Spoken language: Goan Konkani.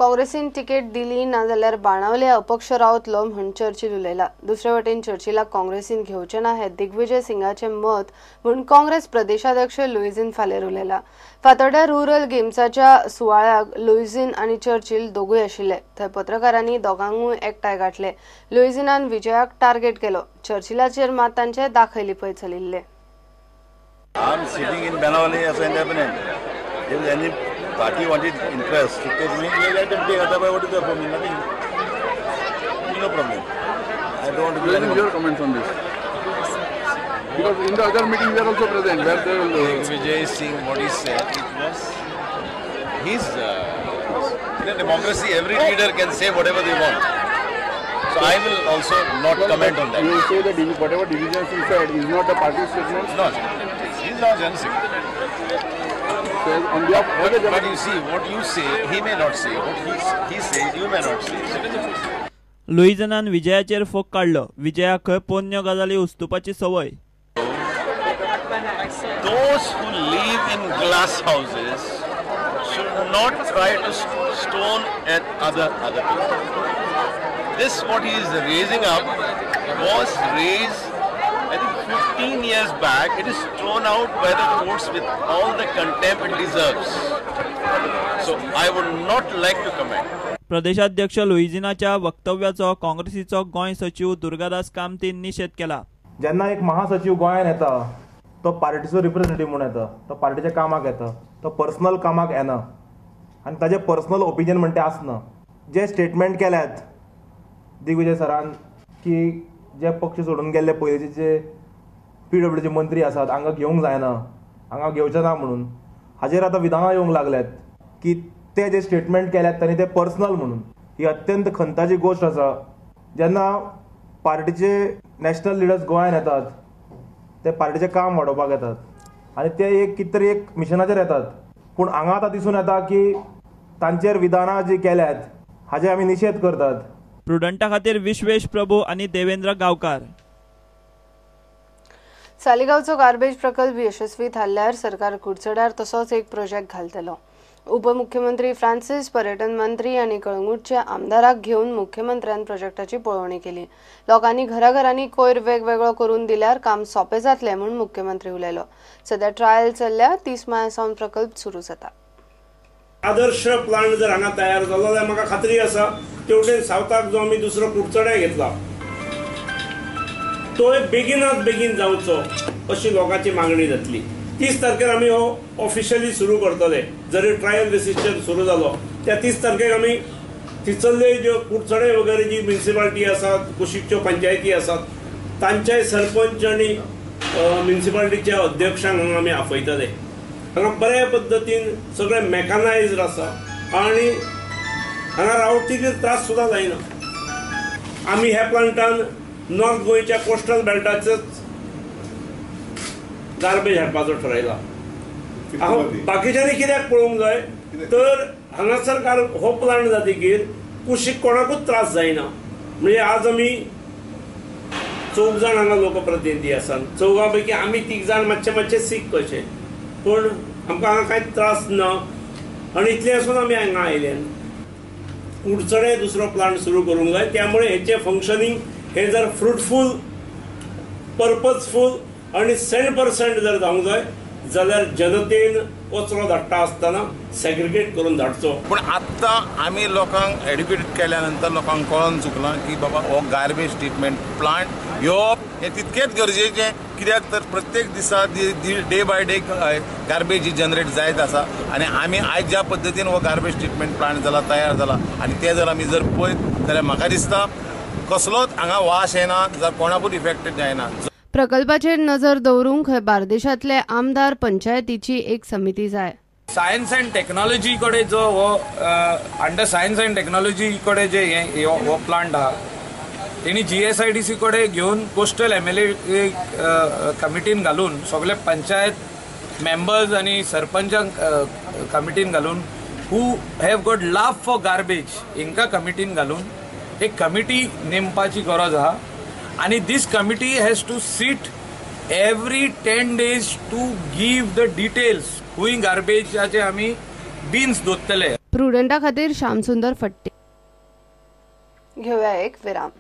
काँग्रेसीन तिकेट दिली ना जाल्यार बाणावले अपक्ष रावतलो म्हूण चर्चिल उलयला. दुसरे वटेन चर्चिलाक काँग्रेसीन घेवचे ना हे दिग्विजय सिंगाचे मत म्हूण काँग्रेस प्रदेशाध्यक्ष लुईझिन फालेर उलयला. फातोड्ड्या रुरल गेम्साच्या सुवाळ्याक लुईझिन आनी चर्चिल दोगूय आशिल्ले. थंय पत्रकारांनी दोगांकूय एकठांय गाठले. लुईझिनान विजयाक टार्गेट केलो. चर्चिलाचेर मात तांचे दाखय लिपय चलिल्ले. I am sitting in Benaulim as an independent. If any party wanted interest to take me, let them take. Otherwise, what is there for me? Nothing. No problem. I don't want to give any. Your comments on this? Because in the other meeting we are also present. Where they will. Vijay Singh, what he said, it was his. In a democracy, every leader can say whatever they want. So I will also not comment on that. You say that whatever divisions he said is not a party statement? No. He's not General Secretary. So on behalf of but you see, what you say, he may not say. What he says, you may not say. लुईझिनान विजयाचेर फोग काडलो. विजयाक खंय पोन्न्यो गजाली उस्तुपाची संवय. Those who live in glass houses should not try to stone at other people. This what he is raising up was raised, I think, 15 years back. It is thrown out by the courts with all the contempt it deserves. So I would not like to comment. प्रदेशाध्यक्ष लुईझिनाच्या वक्तव्याचो काँग्रेसीचो गोंय सचिव दुर्गादास कामतीन निशेध केला. जेन्ना एक महासचिव गोंयान येता तो पार्टीचो रिप्रेझेंटेटिव्ह म्हणून येता, तो पार्टीच्या कामाक येता, तो पर्सनल कामाक येना आनी ताजें पर्सनल ओपिनियन म्हणटा आसना. जे स्टेटमेंट केल्यात दिग्विजय सरान की जे पक्ष सोडून गेल्ले पयलींचे जे पीडब्ल्यूचे मंत्री आसात हांगा घेवंक जायना, हांगा घेवचे ना म्हणून, हाजेर आतां विधानां येवंक लागल्यात की ते जे स्टेटमेंट केल्यात तांणी ते पर्सनल म्हणून. ही अत्यंत खंताची गोश्ट आसा. जेन्ना पार्टीचे नॅशनल लिडर्स गोंयान येतात ते पार्टीचें काम वाडोवपाक येतात आनी ते एक कितें तरी एक मिशनाचेर येतात, पूण हांगा आतां दिसून येता की तांचेर विधानां जी केल्यात हाजे आमी निशेध करतात. प्रुडंटा खातीर विश्वेश प्रभू आनी देवेंद्र गांवकार. सालिगांवचो गार्बेज प्रकल्प यशस्वी थारल्यार सरकार कुडचड्यार तसोच एक प्रोजेक्ट घालतलो. उपमुख्यमंत्री फ्रांसिस, पर्यटन मंत्री आनी कळंगूटच्या आमदाराक घेवन मुख्यमंत्र्यान प्रोजेक्टाची पळोवणी केली. लोकांनी घराघरांनी कोयर वेगवेगळो करून दिल्यार काम सोंपें जातलें म्हूण मुख्यमंत्री उलयलो. सध्या ट्रायल चल्ल्या. 30 माया सावन प्रकल्प सुरू जाता. आदर्श प्लांट जर हांगा तयार जालो जाल्यार म्हाका खात्री आसा तेवटेन सावथाक जो आमी दुसरो कुडचड्या घेतला तोय बेगिनात बेगीन जावचो अशी लोकांची मागणी जातली. 30 तारखेर आमी हो ऑफिशियली सुरू करतले. जरी ट्रायल बेसिसचेर सुरू जालो त्या 30 तारखेक आमी थंयसरले ज्यो कुडचडे वगैरे जी म्युनिसिपालिटी आसात, कुशीकच्यो पंचायती आसात तांच्याय सरपंच आनी म्युनिसिपालिटीच्या अध्यक्षांक हांगा आमी आपयतले. हांगा बऱ्या पद्दतीन सगळें मॅकनायज्ड आसा आनी हांगा रावतीगीर त्रास सुद्दां जायना. आमी ह्या प्लांटान नॉर्थ गोंयच्या कोस्टल बेल्टाचेच गार्बेज हाडपाचो ठरयला. बाकीच्यांनी कित्याक पळोवंक जाय तर हांगासर हो प्लांट जातकीर कुशीक कोणाकूच त्रास जायना. म्हणजे आज आमी 4 जाण हांगा लोकप्रतिनिधी आसात. 4 पैकी आमी 3 जाण मातशे मातशे सीक कशे, पूण आमकां हांगा कांयच त्रास ना आनी इतलें आसून आमी हांगा आयले. कुडचडे दुसरो प्लांट सुरू करूंक जाय. त्यामुळे हेचें फंक्शनींग हे जर फ्रुटफूल, पर्पजफूल आनी 100% जर जावंक जाय जाल्यार जनतेन कचरो धाडटा आसतना सेग्रिगेट करून धाडचो. पूण आत्तां आमी लोकांक एड्युकेट केल्या नंतर लोकांक कळोन चुकलां की बाबा हो गार्बेज ट्रिटमेंट प्लांट येवप हें तितकेंच गरजेचें, कित्याक तर प्रत्येक दिसा day by day garbage he generate जायत आसा आनी आमी आयज ज्या पद्दतीन हो गार्बेज ट्रिटमेंट प्लांट जाला तयार जाला आनी ते जर आमी जर पळयत जाल्यार म्हाका दिसता कसलोच हांगा वास येना, जावं कोणाकूच इफेक्टेड जायना. प्रकल्पाचेर नजर दवरूंक खंय बार्देशांतले आमदार पंचायतीची एक समिती जाय. सायन्स अँड टेक्नॉलॉजी कडेन जो हो अंडर सायन्स अँड टेक्नॉलॉजी कडेन जे हे हो प्लांट आहा तेणी GSIDC कडेन घेवन कोस्टल MLA कमिटीन घालून सगळे पंचायत मेंबर्स आनी सरपंचांक कमिटीन घालून who have got love for garbage हांकां कमिटीन घालून एक कमिटी नेमपाची गरज आहा. आनी this committee has to sit every 10 days to give the details खंय गार्बेजाचे आमी बिन्स दवरतले. प्रुडंटा खातीर श्यामसुंदर फट्टे. घेवया एक विराम.